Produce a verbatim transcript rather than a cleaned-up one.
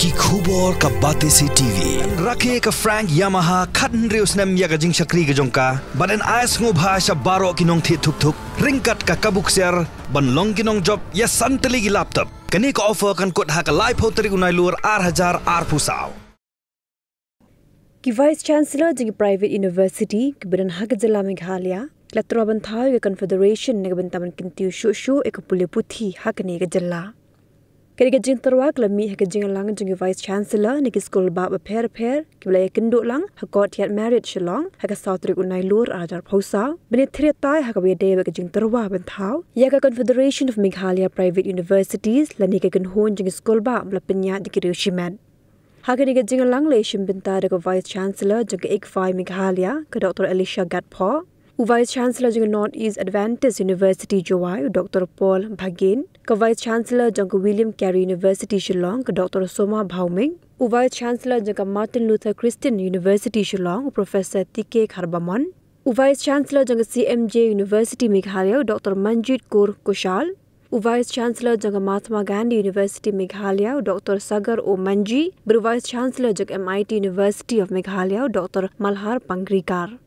Ki khubor ka Batesi T V. Rakhe ka Frank Yamaha khathynriew snem ïa ka jingshakri ka jong ka, bad yn ai sngewbha sha baroh ki nongthied thuk thuk ryngkat ka kabu ksiar ban long ki nongjop ïa san tylli ki laptop. Kane ka offer kan kut ha ka laiphew tarik u Nailur ar hajar arphew saw. Ki Vice Chancellor jong ki private university kiba don ha ka jylla Meghalaya ki la tyrwa ban thaw ïa ka Confederation na ka bynta ban kyntiew shuh shuh ïa ka pule puthi ha kane ka jylla. Kane ka jingtyrwa ka la mih ha ka jingïalang jong ki Vice Chancellor na ki skul bah bapher bapher kiba la ïakynduh lang ha Courtyard Marriott Shillong ha ka saw tarik u Nailur ar hajar arphew saw, ban ïatrei tai ha kaba ïadei bad ka jingtyrwa ban thaw ïa ka Confederation of Meghalaya Private Universities lane ka kynhun jong ki skul bah ba la pynïaid da ki riew shimet. Ha kane ka jingïalang la ïashim bynta da ka Vice Chancellor jong ka ICFAI Meghalaya, ka Doctor Elisha Gatphoh, u Vice Chancellor jong ka North East Adventist University Jowai, u Doctor Paul Bhagen, ka Vice Chancellor jong ka William Carey University Shillong, ka Doctor Soma Bhaumik, u Vice Chancellor jong ka Martin Luther Christian University Shillong, u Professor T K Kharbamon, u Vice Chancellor jong ka C M J University Meghalaya, u Doctor Manjit Kaur Kaushal, u Vice Chancellor jong ka Mahatma Gandhi University Meghalaya, u Doctor Sagar O Manjhi, bad u Vice Chancellor jong ka M I T University of Meghalaya, u Doctor Malhar Pangrikar.